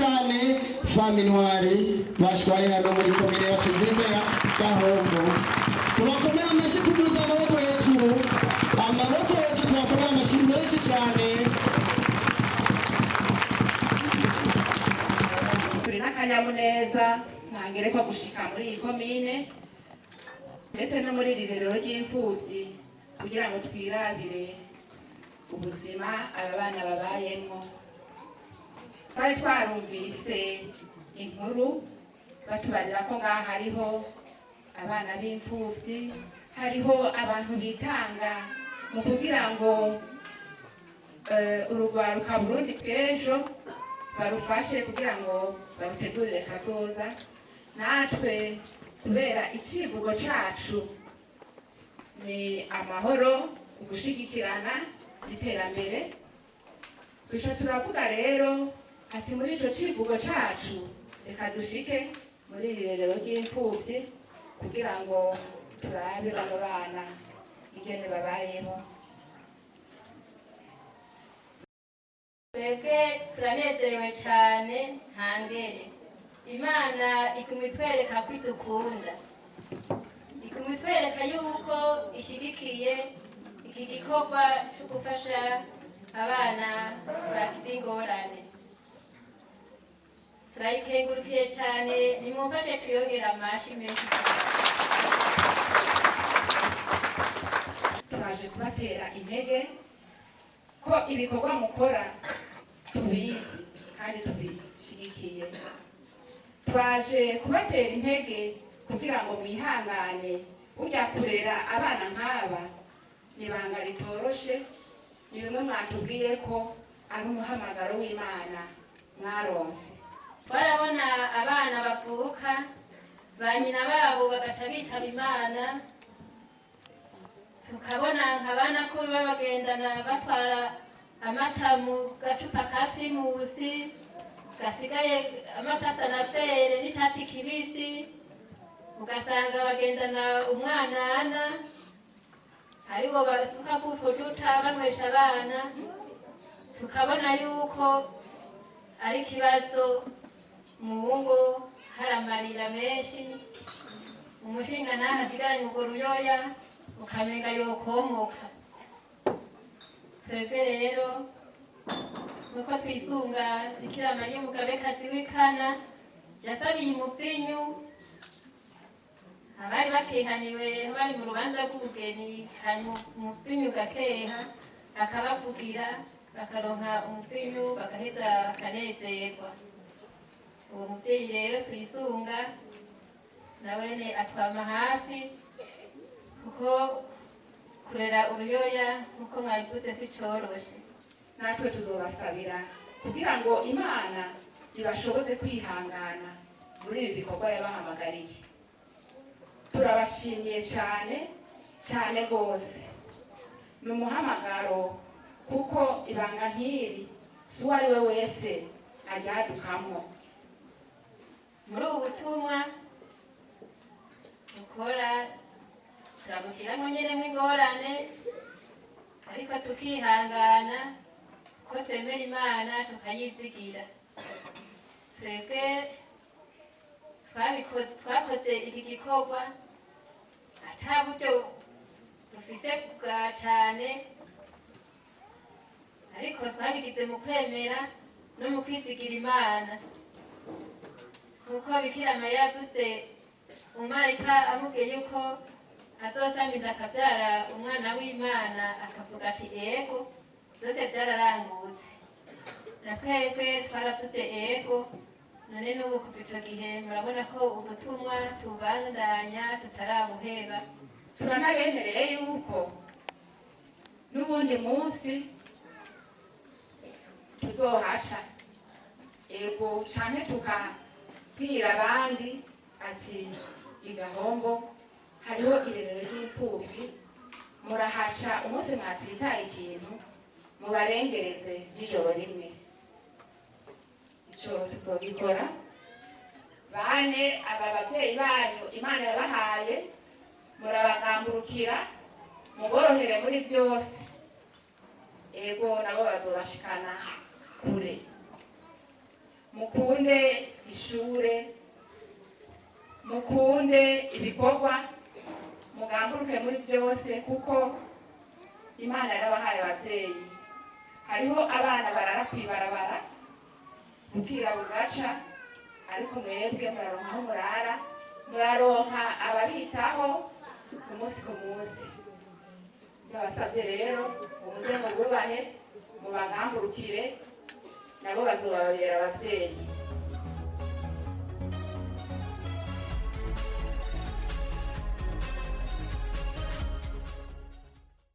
Cyane Femme Intwari bashwaye hano muri komine yacu nziza ya Gahombo. Tubakomera amashyi, tuduza amaboko hejuru, amaboko hejuru, tubakomera amashyi menshi cyane. Turi n'akanyamuneza ntangerekwa gushika muri iyi komine, ndetse no muri iri rerero ry'imfuvyi, kugira ngo twirabire ubuzima aba bana babayemwo. Twari twarumvise inkuru batubarira ko ngaha hariho abana b'imfuvyi, hariho abantu bitanga mu kugira ngo urugwaruka Burundi bw'ejo barufashe kugira ngo barutegurire kazoza. Natwe kubera icivugo cacu ni amahoro, ugushigikirana n'iterambere, duca turavuga rero ati muri ico civugo cacu reka dushike muri iri rerero ry'imfuvyi kugira ngo turabe bano bana ingene babayeho. Twebwe turanezerewe cyane ntangere. Imana iguma itwereka ko idukunda, iguma itwereka yuko ishyigikiye iki gikorwa cyo gufasha abana bagize ingorane. Turayikengurukiye cyane, nimumfashe tuyongere amashyi menshi cyane. Turaje kubatera intege ko ibikorwa mukora tubizi kandi tubishigikiye. Twaje kubatera intege kugira ngo mwihangane. Burya kurera abana nk'aba ni ibanga ritoroshe, ni bimwe mwatubwiye ko ari umuhamagaro w'Imana mwaronse. Twarabona abana bavuka, ba nyina babo bagaca bitaba Imana, tukabona nka banakuru babagendana batwara amata mu gacupa ka Primus gasigaye amata asa na vert n'icyatsi kibisi, ugasanga bagendana umwanana ariwo basuka kutwo duta banywesha abana. Tukabona yuko ari ikibazo mu ngo, hari amarira menshi, umushinga naho asigaranye urwo ruyoya ukamenga yokomoka. Twebwe rero nuko twisunga Bikira Mariya Umugabekazi w'Ikana yasabiye umuvinyu abari bakehaniwe bari mu rubanza rw'ubugeni, hanyuma umuvinyu ugakeha, akabavugira bakaronka umuvinyu, bagaheza bakanezerwa. Uwo muvyeyi rero twisunga nawene atwama hafi, kuko kurera uruyoya nkuko mwabivuze si coroshe. Natwe tuzobasabira kugira ngo Imana ibashoboze kwihangana muri ibi bikorwa yabahamagariye. Turabashimiye cyane cyane rwose. Ni umuhamagaro, kuko ibanga nk'iri si uwo ari we wese aryadukamwo. Muri ubu butumwa dukora turabugiramo nyene ingorane, ariko tukihangana ko twemera Imana tukayizigira. Twebwe twakoze iki gikorwa ata buryo dufise bwa cane, ariko twabigize mu kwemera no mu kwizigira Imana, kuko Bikira Mariya yavuze umumarayika amubwiye yuko azosama inda akabyara umwana w'Imana, akavuga ati ego, byose byararangutse. Na twebwe twaravuze ego. None n'ubu kuva ico gihe murabona ko ubutumwa tubandanya tutarabuheba. Turanabemereye yuko n'ubundi munsi tuzohaca, ego, canke tukabwira abandi ati i Gahombo hariho irerero ry'imfuvyi, murahaca umunsi mwatsitaye ikintu mubarengereze nijoro rimwe. Ico tuzogikora. Bane aba bavyeyi banyu Imana yabahaye, murabagamburukira, muborohere muri byose, ego, nabo bazobashikana kure. Mukunde ishure, mukunde ibikorwa, mugamburuke muri byose, kuko Imana yarabahaye ababyeyi. Hariho abana barara kwibarabara bukira bugaca, ariko mwebwe muraronka aho murara, muraronka ababitaho ku munsi ku munsi. Ndabasabye rero umuze mububahe, mubagamburukire, nabo bazobabera abavyeyi.